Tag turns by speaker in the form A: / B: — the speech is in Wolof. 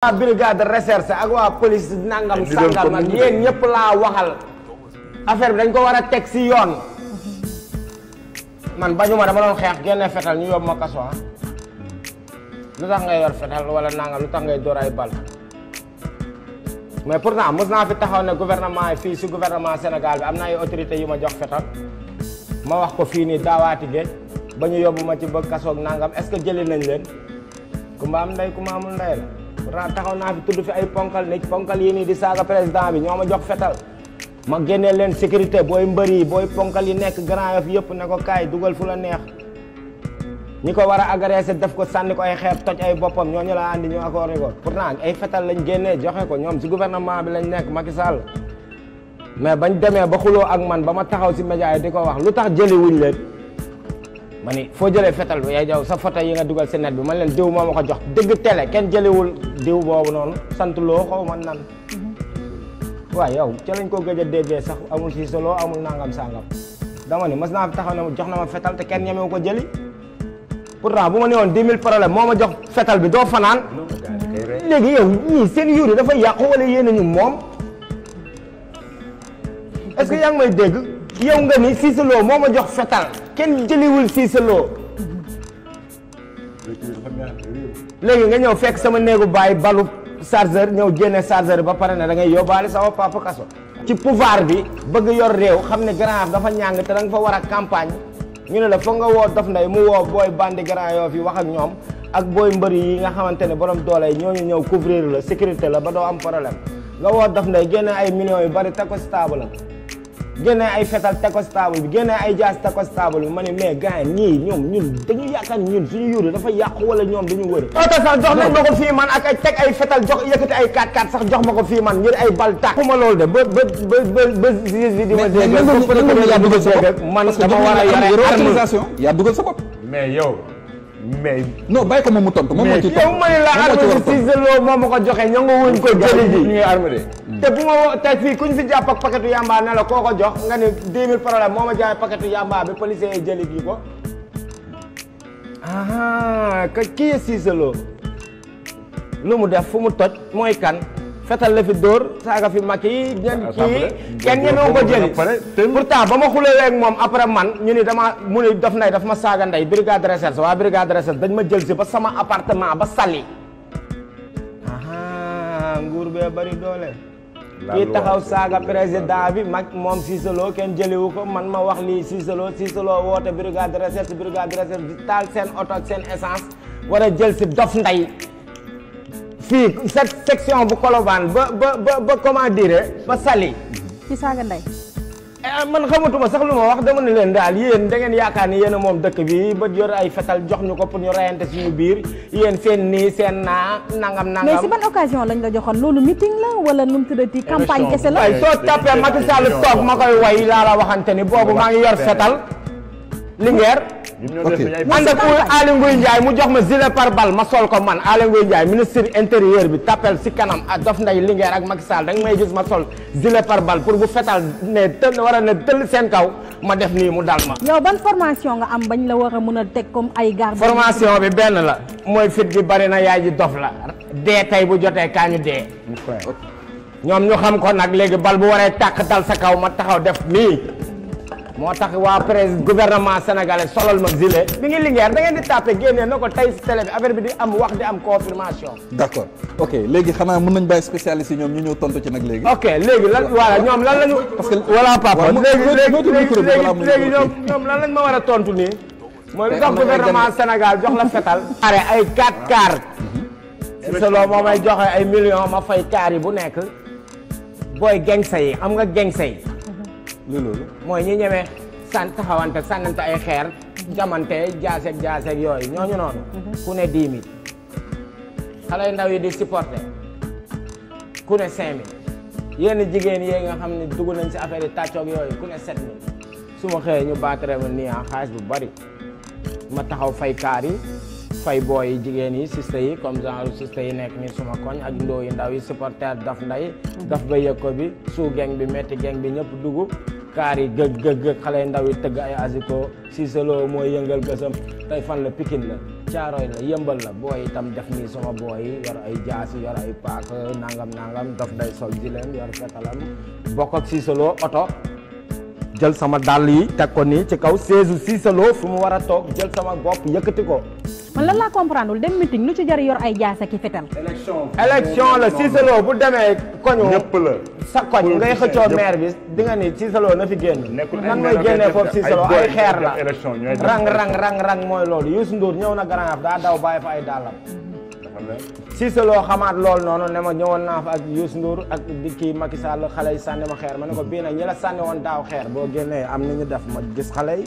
A: waa brigade de recherche ak waa police nangam sangam ak yéen ñëpp laa waxal affaire bi dañ ko war a teg si yoon man bañuma dama doon xeex génne fetal ñu yóbbu ma kaso lu tax ngay yor fetal wala nangam lu tax ngay door ay bal mais pourtant mos naa fi taxaw ne gouvernement yi fii si gouvernement Sénégal bi am na ay autorités yu ma jox fetal ma wax ko fii nii daawaati géej ba ñu yóbbu ma ci ba kasoog nangam est-ce que jëli nañ leen kumba am ndey kumba amul ndey la pourtant taxaw naa fi tudd fi ay ponkal ne ponkal yi nii di saaga président bi ñoo ma jox fetal ma génnee leen sécurité booy mbër yi booy ponkal yi nekk Grand Yoff yëpp ne ko kaay dugal fu la neex ñi ko war a agressé def ko sànni ko ay xeer toj ay boppam ñooñu la andi ñu accordé ko pourtant ay fetal lañ génnee joxe ko ñoom si gouvernement bi lañ nekk Macky Sall mais bañ demee ba xuloo ak man ba ma taxaw si média yi di ko wax lu tax jëli wuñ leen ma ni foo jëlee fetal bi yaay jaw sa photo yi nga dugal si net bi man leen diw moo ma ko jox dëgg télé kenn jëliwul diw boobu noonu sant loo xaw ma nan waaw yow ca lañ ko gëj a déggee sax amul Cisse Lo amul nangam sangam dama ni mas naa fi taxaw ne jox na ma fetal te kenn ñemewu ko jëli pourtant bu ma ne woon 10 000 problème moo ma jox fetal bi doo fanaan léegi yow ñii seen yuuri dafa yàqu wala yéen ñu moom est-ce que yaa ngi may dégg yow nga ni Cisse Lo moo ma jox fetal kenn jëliwul Cisse Lo léegi nga ñëw fekk sama néegu baay balu chargeur ñëw génne chargeur ba pare ne da ngay yóbbaale sama papa kaso ci pouvoir bi bëgg yor réew xam ne Grand Yoff dafa ñàng te da nga fa war a campagne ñu ne la foog nga woo Dof Ndeye mu woo booy bandi Grand Yoff yi wax ak ñoom ak booy mbëri yi nga xamante ne borom doole yi ñooñu ñëw couvrir la sécurité la ba doo am problème nga woo Dof Ndeye génne ay millions yu bari teg ko si table génne ay fetal teg ko si table bi génne ay jaas teg ko si table bi ma ne mais gars yi ñii ñun dañu yaakaar ñun suñu yuuri dafa yàqu wala ñoom dañu wër oto sax jox nañ ma ko fii man ak ay teg ay fetal jox yëkkati ay 4x4 sax jox ma ko fii man ngir ay bal tàkk xuma loolu de ba juge bi di ma dégg man dama war a yore
B: organisation yaa dugal sa bopp
C: mais yow mais
B: non bàyyi ko moom mu tontu moom moo ci
A: yow ma ne la arme bi Cisse Lo moo ma ko joxe ñoo nga wuñ ko jëli ji
C: ñu ngi armé de
A: te bu ma woo tey fii kuñ fi jàpp ak paquetu yamba ne la koo ko jox nga ne 10 000 problème moo ma jaay paquetu yamba bi policier yi jëli ji ko ah ka kii Cisse Lo lu mu def fu mu toj mooy kan fetal la fi dóor saaga fi mag yi ñen kii kenn ñemewu ko jëli pourtant ba ma xulee ak moom après man ñu ni dama mu ni Dof Ndeye daf ma saaga ndey brigade de recherche waa brigade de recherche dañ ma jël si ba sama appartement ba sali nguur bee bari doole kii taxaw saaga président bi mag moom Cisse Lo kenn jëliwu ko man ma wax lii Cisse Lo woote brigade de recherche di taal seen oto ak seen essence war a jël si Dof Ndeye fii cette section bu Colobane ba comment dire ba Saly
D: ci saaga ndey
A: man xamatuma sax lu ma wax dama ne leen daal yéen da ngeen yaakaar ni yéen a moom dëkk bi ba yor ay fetal jox ñu ko pour ñu reyante suñu biir yéen seen nii seen naa nangam
D: mais si ban occasion lañ la joxoon loolu meeting la wala nu mu tuddati campagne kese la
A: waaye soo tapé Macky Sall toog ma koy way laa la waxante ni boobu maa ngi yor fetal Linguère ànd ak Aly Ngouille Ndiaye mu jox ma gilet pare-balle ma sol ko man Aly Ngouille Ndiaye ministre intérieur bi tappel si kanam ak Dof Ndeye Linguère ak Macky Sall da nga may gis ma sol gilet pare-balle pour bu fetal ne tëll war a ne tëll seen kaw ma def nii mu dal ma
D: yow ban formation nga am bañ la war a mën a teg comme ay garde
A: formation bi benn la mooy fit gi bari na yaay ji dof la dee tey bu jotee kaa ñu dee ñoom ñu xam ko nag léegi bal bu waree tàkk dal sa kaw ma taxaw def nii moo tax waa président gouvernement sénégalais solal ma gilet mi ngi Linguère da ngeen di tapé génnee na ko tey si télé bi affaire bi di am wax di am confirmation
B: d'accord ok léegi xanaa mën nañ bàyyi spécialiste yi ñoom ñu ñëw tontu ci nag léegi
A: ok léegi lan voilà ñoom lan lañu parce que voilà papa léegi ñoom lan lañ ma war a tontu nii mooy lu tax gouvernement Sénégal jox la fetal are ay 4x4 Cisse Lo moo may joxe ay millions ma fay kaar yi bu nekk booy gengsa yi xam nga gengsa yi
B: loolu
A: mooy ñi ñemee taxawante sànnante ay xeer jamante jaaseeg yooyu ñooñu noonu ku ne 10 000 xale yu ndaw yi di supporter ku ne 5 000 yenn jigéen yi nga xam ne dugg nañ si affaire yi tàccoog yooyu ku ne 7 000 su ma xëyee ñu baatare ma nii xaalis bu bari ma taxaw fay kaar yi fay booy yi jigéen yi siste yi comme genre siste yi nekk nii suma koñ ak ndoo yi ndaw yi supporter Dof Ndeye daf ba yëg ko bi suu geng bi metti geng bi ñëpp dugg kaar yi gëg xale ndaw yi tëgg ay asiko Cisse Lo mooy yëngal gësam tey fan la Pikine la Caaroy la yëmbal la booy itam def nii sama booy yor ay jaasi yor ay paak nangam daf day sol jileem yor fetalam bokk ak Cisse Lo oto jël sama dàll yi teg ko nii ci kaw seesu Cisse Lo fu mu war a toog jël sama bopp yëkkati ko.
D: man lan laa comprendre wul dem meeting lu ci jar yor ay jaas ak i fetal.
A: élection la Cisse Lo bu demee koñu
C: ñëpp la
A: sa koñ ngay xëccoo maire bi di nga ni Cisse Lo na fi génn. nan ngay génnee foofu Cisse Lo ay xeer la rang mooy loolu Youssou Ndour ñëw na Grand Yoff daa daw bàyyi fa ay dàllam. Cisse Lo xamaat loolu noonu ne ma ñëwoon naa fa ak Youssou Ndour ak di kii Macky Sall xale yi sànni ma xeer ma ne ko bii nag ñi la sànni woon daaw xeer boo génnee am ni ñu def ma gis xale yi.